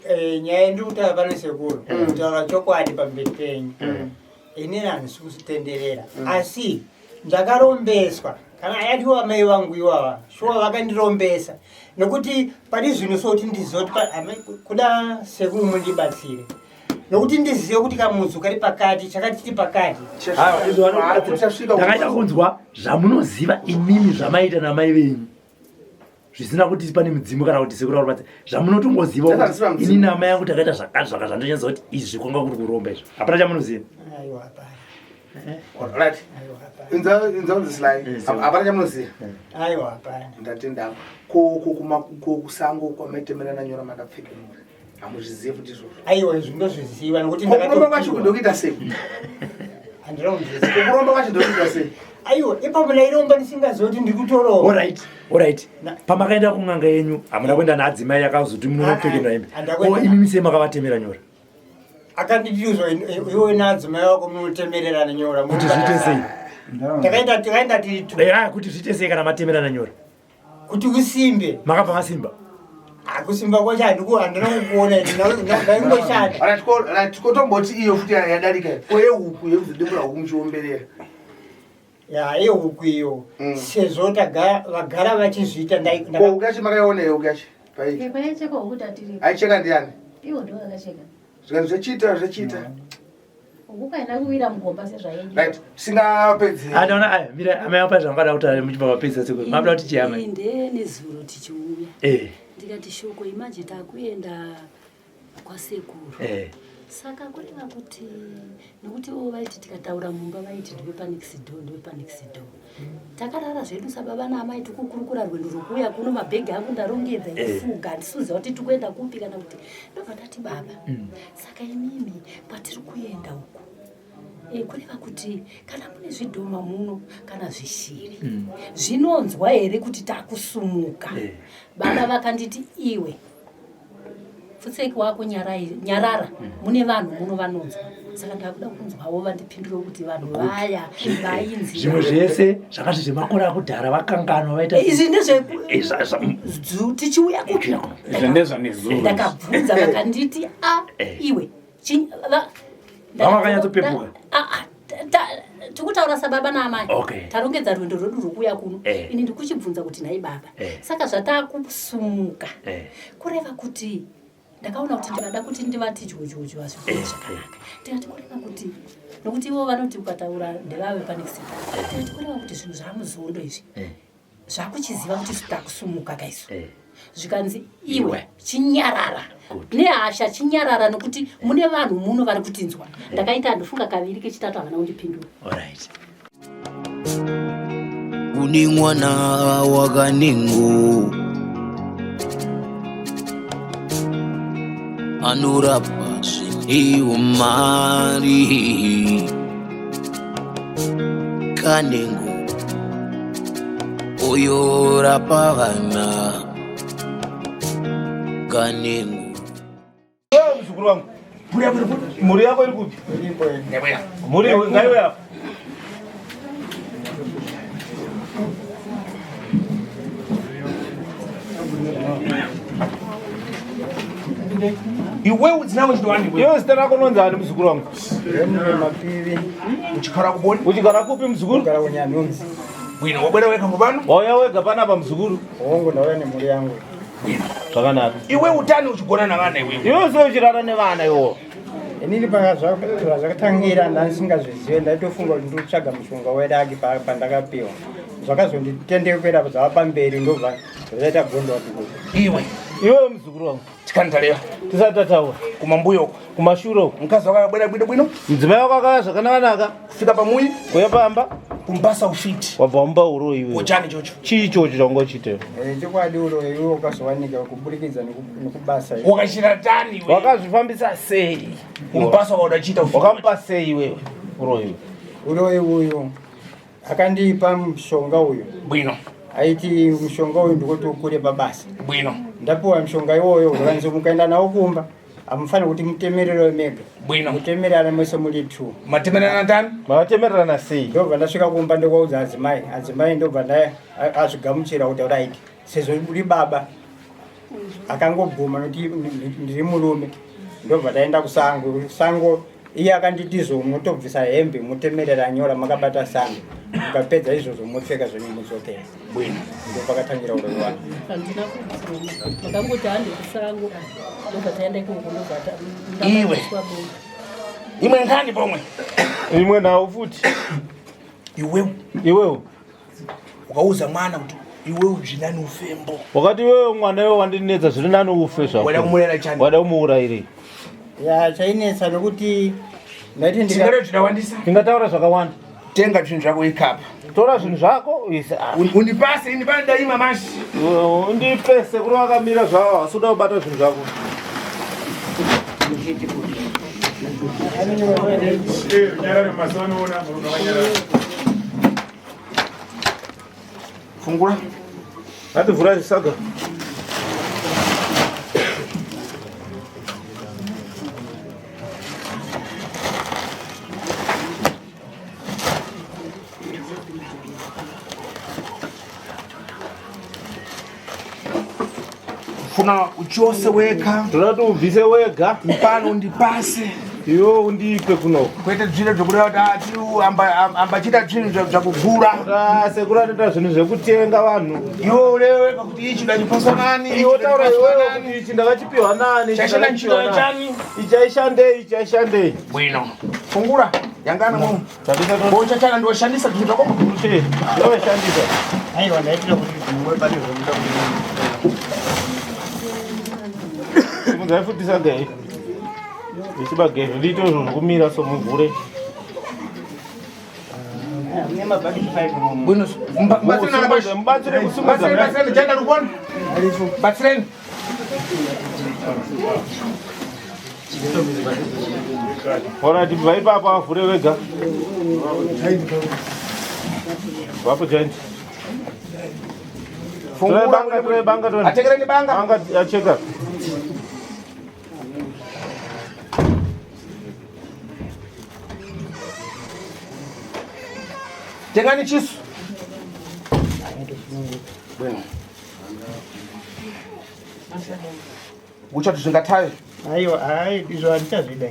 Eh, nyaya yandiri kutaura pano sekuru kutaura chokwadi pamberi penyu inini handisi kutenderera asi ndakarombeswa kana ayadiwa amai vangu iwava shuwa vakandirombesa nokuti pane zvinhu soti ndizoti kuda sekuru mundibatsire nokuti ndizive kuti kamudzi kari pakati chakati chiri pakati ndakaita kunzwa zvamunoziva imimi zvamaita namai venyu zvisina kuti pane mudzimu kana kuti sekuru varubatsi zvamunotongoziva kuti ini namai yangu takaita zvakati zvaka zvandonyatsa kuti izvi kwanga kuri kuromba izvo hapana chamunoziva hapana chamunoziva ndatenda ko kusango kwamaitemerana nyora makapfekenura hamuzvizive futi izvozvo aiwa izvi ndozviziva nokuti kuromba kwacho ndokuita sei kuromba kwacho ndokuita sei aiwa ipapo ndairomba ndisingazivi kuti ndiri kutoromba orit orit pamakaenda kun'anga yenyu hamuna kuenda naadzimai yakazoti munopfekenura hembe ko imimi sei makavatemera nyora akanditiuzwa iwe naadzimai wako munotemererana nyora kuti zviite sei takaenda takaenda tiri two kuti zviite sei kana matemerana nyora kuti usimbe makabva masimba ah, kusimba kwacho handina kukuona ndaingoshanda kotomboti iyo futi yadarika ko yehuku yekuzodembura huku muchiomberera ya yehuku iyo mm. sezvo vagara vachizviita huku yacho makaiona yehuku yacho aicheka ndiani zvikanzi zvachiita zvachiita Huku kuwira mugomba sezvainge. Right, tisingapedzi. Ah, ndaona aya, mira amai apa zvangada kuti muchibva mapedza sekuru. Mabda kuti chii amai? Ndee nezuro tichiuya. Eh. Ndikati shoko imanje takuenda kwasekuru. Eh. Saka kureva kuti nokuti ivo vaiti tikataura mumba vaiti ndiwe panext door ndiwe panext door. Takarara zvedu sababa naamai tikukurukura rwendo rwokuuya kuno mabhegi angu ndarongedza ekufuga handisi kuziva kuti tikuenda kupi kana kuti ndobva ndati baba. Saka imimi kwatiri kuenda uku e, kureva kuti kana mune zvidhoma muno kana zvishiri mm. zvinonzwa here kuti takusumuka e. Baba vakanditi iwe pfutseki wako nyarai, nyarara mm. mune vanhu muno vanonzwa saka ndakuda kunzwawo vandipindure kuti vanhu vaya vainzi zvimwe zvese zvanga zviri zvemakore akudhara vakanganwa vaita izvi ndezve tichiuya kupi ndakabvunza vakanditi a eh. iwe vamwe vakanyatsopepuka tikutaura sababa naamai tarongedza rwendo rwedu rwokuuya kuno eh. ini ndikuchibvunza kuti nhai baba eh. saka zvatakusumuka kureva kuti ndakaona kuti ndikada kuti ndivati jojojo hazvikuti zvakanaka ndikati kureva kuti nokuti ivo vanoti ukataura ndevave panext ndikati kureva kuti zvinhu zvamuzondo izvi zvakuchiziva kuti isu takusumuka kaisu eh. zvikanzi iwe chinyarara nehasha chinyarara nokuti eh. mune vanhu muno vari kutinzwa eh. ndakaita handifunga kaviri kechitatu havana kundipindura une mwana wakanengo anorapa zvine mari kanengo uyo rapa vana kanengo muzukuru wangu mhuri yako iri kupi mhuri ngaiwe apa Iwe zina rako ndowani iwe? Iwe zita rako unonzi ani muzukuru wangu? Mapivi. Uchigara kuboni? Uchigara kupi muzukuru? Uchigara kunyanunzi. Bwino, wabwera wega mubano? Wauya wega panapa muzukuru? Hongu, ndauya nemhuri yangu. Bwino. Zvakanaka. Iwe utani uchigona navana iwe? Iwe sei uchirara nevana iwo? Inini pazvakatangira ndandisingazvizive ndaitofunga kuti ndiri kutsvaga mushonga weraki pandakapiwa. Zvakazonditendekera zvava pamberi ndobva zvaita gondo wati Iwe. Iwe muzukuru wangu. Tikanditarira. Tisati tataura. Kumambuyo uko. Kumashure uko. Mukadzi wako akabwera bwino bwino. Mudzimai wako akauya zvakanaka-naka. Kufika pamuyi. Kuuya pamba. Kumbasa ufiti. Wabva wamupa uroyi iwe. Kochani chocho. Chii ichocho chawanga uchiita iwe? Eh, chokwadi uroyi iwe ukazowanika kuburikidza nekubasa. Wakachira tani iwe. Wakazvifambisa sei? Kumbasa wauda chiita ufiti. Wakamupa sei iwewe uroyi? Uroyi uyu. Akandipa mushonga uyu. Bwino. Aiti mushonga uyu ndikuti ukure pabasa. Bwino. Ndapiwa mushonga iwoyo zvakanzi mukaenda nawo kumba hamufaniri kuti mutemerere mega. Bwino. Mutemererana mese muri two. Matemererana tani? Makatemererana sei? Ndobva ndasvika kumba ndokuudza adzimai. Adzimai ndobva ndaya azvigamuchira kuti right sezvo uri baba. Akangobvuma nokuti ndiri murume. Ndobva taenda kusango. Sango iye akanditi izvo motobvisa hembe motemerera nyora makabata sando. Mukapedza izvozvo mopfeka zvenyu mudzokera. Bwino. Ndopakatangira uroyi wangu. Handina kubvuma. Makangoti hande kusango. Ndobva taenda ikoko ndobva Iwe. Imwe nkhani pomwe. Imwe nawo futi. Iwewe. Iwewe. Ukauza mwana kuti iwewe zvinani ufembo. Wakati iwewe mwana iwe wandinetsa zviri nani ufe zvako. Wada kumuurayira chani? Wada kumuurayirei? Ya chainetsa nokuti ndaiti ndika Tingataura zvakawandisa. Tingataura zvakawanda. Tenga zvinhu zvako ikapa. Tora zvinhu zvako uise apa. Undipase ini pane ndaima manje. Undipe sekuru vakamira zvavo asi uda kubata zvinhu zvako. Fungura. Ngativhura zvisaga. Funa uchose weka. Toda kuti ubvise wega. Mpano undipase. Iwe undipe kuno. Kwete zvinhu zvokureva kuti ati ambachita zvinhu zvakugura. Ah, sekuru anoita zvinhu zvekutenga vanhu. Iwe urewe pakuti ichi ndachipaswa nani? Iwe taura iwewe kuti ichi ndakachipiwa nani? ichi Chaishanda ndakachipiwa nchino nani. chani? Ichi aishandei, ichi aishandei. Bwino. Fungura. Yangana mu. Tabisa to. Bochachana ndiwashandisa zvinhu zvako. Ndoshandisa. Aiwa ndaitira kuti zvimwe pane zvomuda kuti Simudzai futi saga iyi. Ichibage ndiite zvinhu zvokumira so muvhure. mune mabhaketi 5 mumo. Bwino. Mbatsireni na Mubatsire kusimudza. Batsireni batsireni jenda rukoni. Batsireni. Alright, bva ipapo avhure wega. Vapo giant. Torai banga, torai banga, torai. Atekereni banga. Banga acheka. Tengani chisu. Bwino. Uchati zvingatayo. Aiwa hai izvo handichazvida.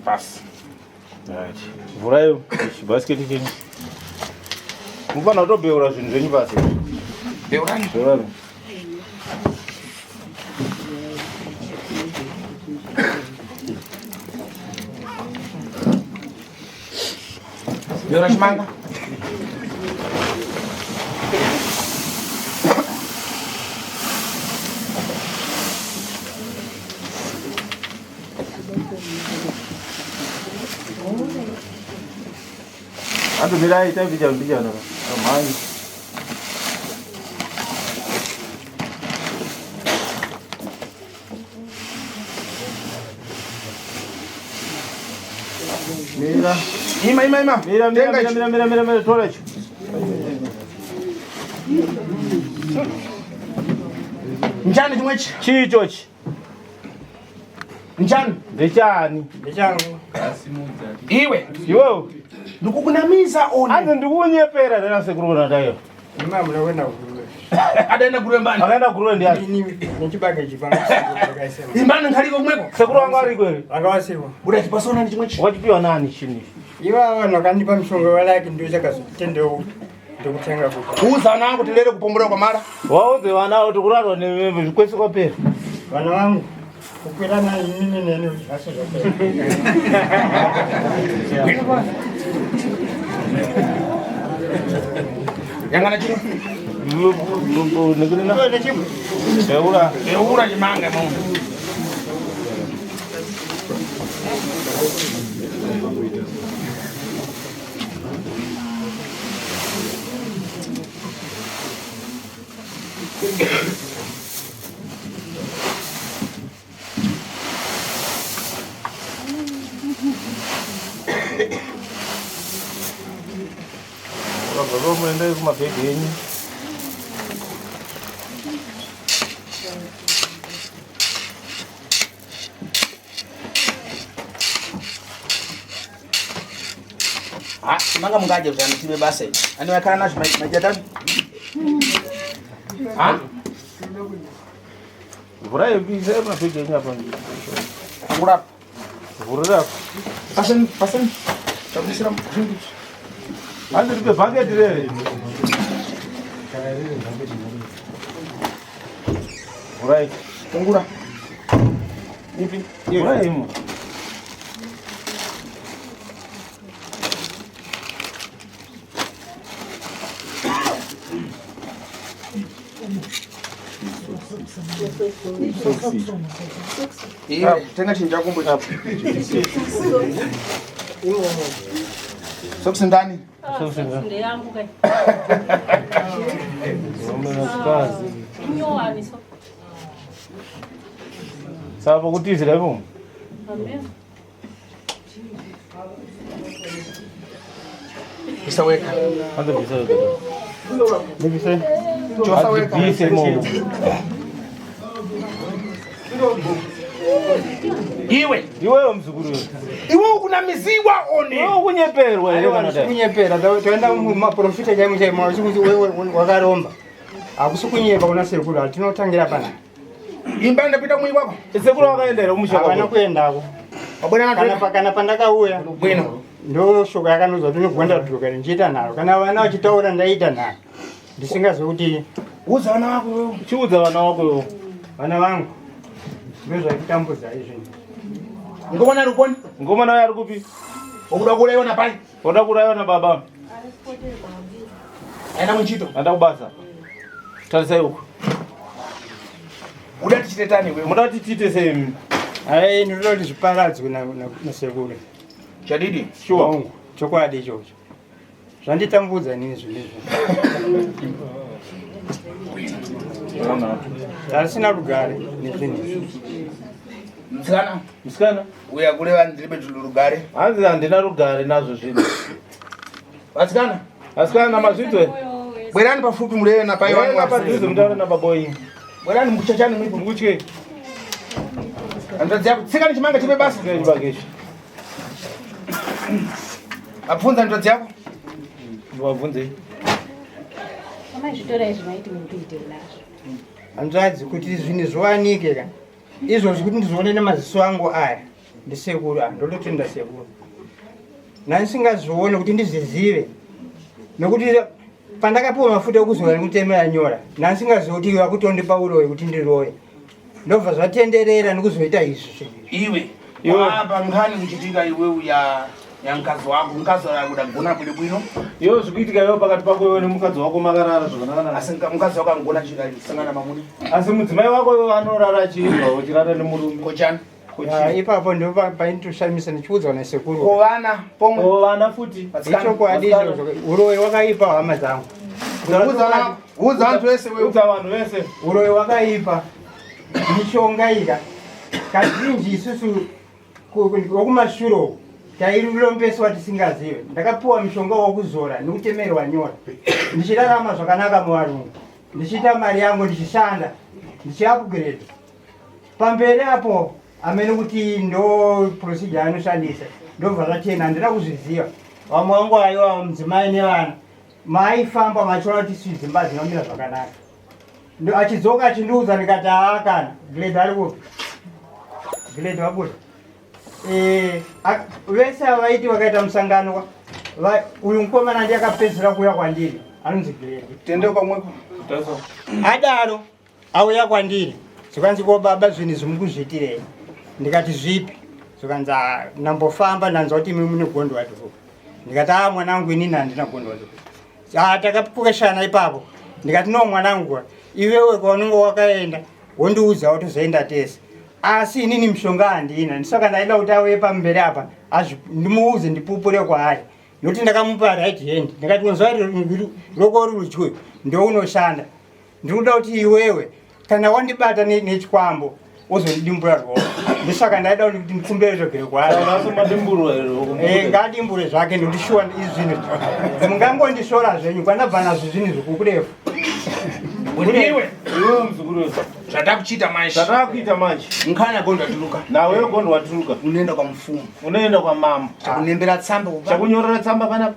Pasi. Right. Vhurai chibhasiketi chenyu. Mufanira kutobeura zvinhu zvenyu pasi. Beurani. Beurani. Beura chimanga. Atomirai itai mbichana mbichana. Amhanyi. Mira. Ima ima ima. Mira, mira, Tenga mira, ichi. mira, mira, mira, mira, tora icho. Njani chimwe ichi. Chii ichochi? Njani. Ndechani? Ndechangu. Iwe. Iwewe. Ndikukunamisa one. Anzi ndikunyepera ndana sekuru kuna tayo. Imi hamuna kuenda kuguruve. Adaenda guruve mbani. Akaenda guruve ndiani? Ini nechibage chipanga chakaisema. Imbani nkaliko kumweko. Sekuru wangu ariko here? Vanga vasipo. Buda chipasona chimwe ichi. Wakachipiwa nani chinhu ichi? Ivava vanhu vakandipa mushonga welaki ndio chakazotendeu ndikutenga kupa. Kuuza vana vangu tilere kupombora kwamara. Waudze vana kuti kurarwa nezvikwese kwapera. Vana vangu kukwira nainini neni zvasi zvapera. Yangana chimwe. Nekunina? Nechimwe. Beura. Beura chimanga mu. Vabva vomuendai kumabhegi enyu. Ha, manga mungadye zvana tibe basa iri. Ani vakara nazvo majatatu. Ha? Vhurai isai mabhegi enyu apa. Angurapa. Vhurira apa. Paseni, paseni. Takuisira zvinhu. Hanzi ripe bhaketi rere. Vhurai. Ungura. Ipi? Vhurai imo. Iye, tenga chinhu chako mbo. Socks ndani? Ndeyangu kai. Kazi. Inyowani so. Saka pokutizira imomo. Amen. Isa weka. Hanzi bvisa wega. Ndibvise. Chosa weka. Bvise imomo. Iwe. Iwewe muzukuru iwe. Iwe ukunamiziwa one. Iwe ukunyeperwa here kana dai. Kunyepera toenda mumaprofita chaimo chaimo achikuti wewe wakaromba. Hakusi kunyepa kuna sekuru hatinotangira panapa. Imba ndapita mwiri wako. Sekuru wakaenda here kumusha Havana kwako? kuendako. Wabona Kana pa- kana pandakauya Bwino. ndo shoko yakanozwa kuti ndinogona kudzoka ndichiita nharo. Kana vana vachitaura ndaita nharo. Ndisingazwe kuti Udza vana vako iwewe. Chiudza vana vako iwe. vana vangu ndozvaitambudza izvi. Ngomana ari kukoni? Ngomana uyo ari kupi? Wakuda kuuraiwa napai? Wada kuuraiwa nababa. Aenda kunchito. Anda kubasa. Tarisai uku. Uda tichite tani iwewe. Muda kuti tiite sei imi? Ai ndinoda kuti zviparadzwe nasekuru. Chadidi. Sure. Hongu, chokwadi ichocho. Zvanditambudza inini zvinhu izvi. Harisina rugare nezvinhu izvi. Msikana. Musikana. Uya kureva ndiribe rugare. Hanzi handina rugare nazvo zvinhu. Vasikana. Asikana mazvidzwe. Bwerani pafupi mureve napai Bwerani wangu. padhuze mutaure nababa wenyu. Bwerani mukuchachani muripo. Mukutye. Hanzvadzi yako. Tsika nechimanga chipe basa. Tsika chibage ichi. Abvunza hanzvadzi yako. Wabvunzei? Amai zvitora izvi maiti muri kuitei nazvo. Hanzvadzi kuti zvinhu zviwanike ka. Izvozvi kuti ndizvione nemaziso angu aya ndisekuru aya ndototenda sekuru. Ndandisingazvione kuti ndizvizive nokuti pandakapiwa mafuta ekuzora nekutemera nyora ndandisingazivi kuti vakutondipa uroyi kuti ndiroye. Ndobva zvatenderera nekuzoita izvi zvinhu izvi. Iwe. Iwe. Apa nkhani kuchitika iwe uya ya mkazi wako. Mkazi wako gona bwino bwino. Iwe zvikuitika iwe pakati pako iwe nemukadzi wako makarara zvakanaka. Asi mkazi wako angona chisangana mamuni. Asi mudzimai wako iwe anorara achiibva uchirara nemurume. Kochani. Ya, ipapo ndo paindoshamisa ndichiudzwa nasekuru. Kovana pomwe. O vana futi. Ichokwadi izvozvo uroyi wakaipa hama dzangu. Udza vana. Udza vantu vese wewe. Udza vanhu vese. Uroyi wakaipa mishonga ika kazhinji isusu wokumashure uku tairombeswa tisingazive. Ndakapiwa mishonga wokuzora nekutemerwa nyora ndichirarama zvakanaka muvarungu ndichiita mari yangu ndichishanda ndichiupgrade pamberi apo amene kuti ndo procedure anoshandisa ndobva zvachena handina kuzviziva. Vamwe vangu aiwa mudzimai nevana maifamba vachiona kuti isu dzimba dzinomira zvakanaka. Achidzoka achindiudza ndikati haa kana Glade ari kupi? Glade wabuda. Vese ava vaiti vakaita musangano uyu mukomana ndiye akapedzisira kuuya kwandiri anonzi Glade. Tende pamwepo. Adaro auya kwandiri zvikanzi ko baba zvinhu izvi mukuzviitirei? Ndikati zvipi? Zvikanzi "Ah, ndambofamba ndanzwa kuti imi mune gondo wadhuku. Ndikati aa mwanangu inini handina gondo wadhuku. Ah, takapukashana ipapo. Ndikati no mwanangu iwewe kwaunenge wakaenda wondiudza wotozoenda tese. Asi inini mishonga handina. Ndisaka ndaida kuti auye pamberi apa ndimuudze ndipupure kwaari. Nokuti ndakamupa right hand. Ndikati unzwa roko rurudyi ndounoshanda. Ndinoda kuti iwewe kana wandibata nechikwambo wozondidimbura ruoko. Ndisaka ndaida kuti ndikumbire zvogere kwaari. Saka madimburwa here ruoko? Ngadimbure zvake nekuti shuwa izvi zvinhu mungangondishora zvenyu kwandabva nazvo zvinhu zvikukurefu. Iwe. Iwe muzukuru. Zvatakuchiita manje. Zvatakuita manje. Nkhani agondo atiruka. Nawe gondo watiruka. Unoenda kwamufumu. Unoenda kwamambo. Chakunembera tsamba upa. Chakunyorera tsamba panapa.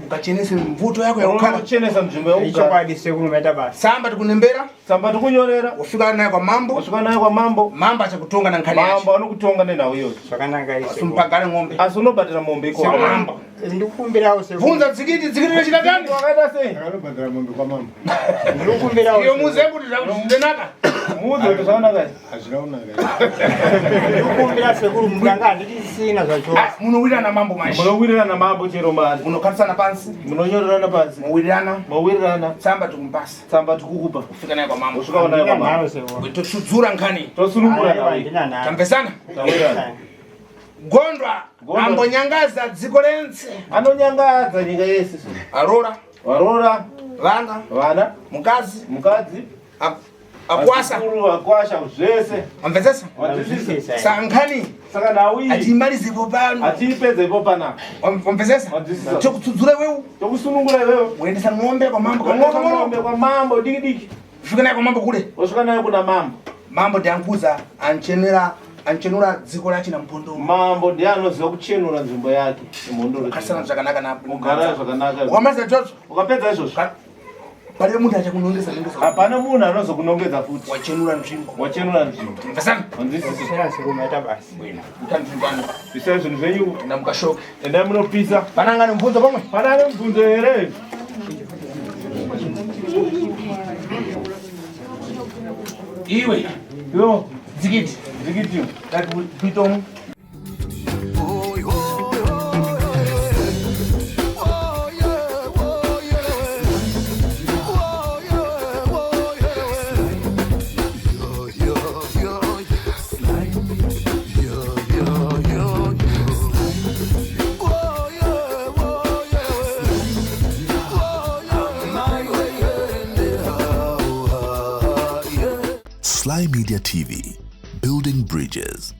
Ukachenese mvuto yako yakukhala. Unochenesa nzvimbo yakugara. Ichokwadi sekuru maita basa. Tsamba tikunembera. Tsamba tikunyorera. Wasvika naye kwamambo. Wasvika naye kwamambo. Mambo achakutonga nankhani yacho. Mambo anokutonga nenhau iyoyo. Zvakanaka Asi isekuru. mupagare ng'ombe. Asi unobhadhara mombe ikoko. Kwamambo. Ndikukumbirawo sekuru. Bvunza dzikiti dzikiti rechita tani. Wakaita sei? Ndakatobhadhara mombe kwamambo. Ndikukumbirawo. Iyo muze kuti zvinaka. Muudze kuti zvakanaka. Hazvina kunaka. Ndikukumbira sekuru mudanga handichisina zvacho. Munowirirana mambo manje. Munowirirana mambo chero mari. Munokarisana pansi. Munonyorerana pasi. Mowirirana. Mowirirana. Tsamba tikumpasa. Tsamba tikukupa. Kufika naye kwamambo. Usvika naye kwamambo. Totsudzura nkhani. Tosunungura nawe. Handina nharo. Tamvesana. Tawirirana. Gondwa Gondwa. ambonyangaza dziko lense. Anonyangadza nyika yese. Arora, Varora, vana, vana, mukadzi, mukadzi, akwasa. vazukuru, vakwasha zvese. Amvesesa? Wazwisisa? Saka nkhani Saka nhau iyi atiimalizepo pano. hatiipedze ipo panapa. Wamvesesa? Wazwisisa? Tokutsudzura iwewe. Tokusunungura iwewe. Uendesa ng'ombe kwamambo. Ng'ombe ng'ombe kwamambo diki diki. Kusvika naye kwamambo kule. Wasvika naye kuna mambo. Mambo ndiankuza anchenera anchenura dziko racho nampondo. Mambo ndiye anoziva kuchenura nzvimbo yake. Mhondoro. Karisana zvakanaka napo. Mugara zvakanaka. Wamaliza izvozvo. Ukapedza izvozvo. Pane munhu achakunongedza nongedza. Hapana munhu anozokunongedza futi. Wachenura nzvimbo. Wachenura nzvimbo. Mvesana? Wanzwisisa? Sekuru maita basa. Utanzvimbo. Pisai zvinhu zvenyu. Enda mukashoke. Endai munopisa. Pana angane mubvunzo pamwe? Pana ane mubvunzo here? Iwe. Yo, Dzikiti. dzikiti. Dati kuitomu. Sly Media TV, building bridges.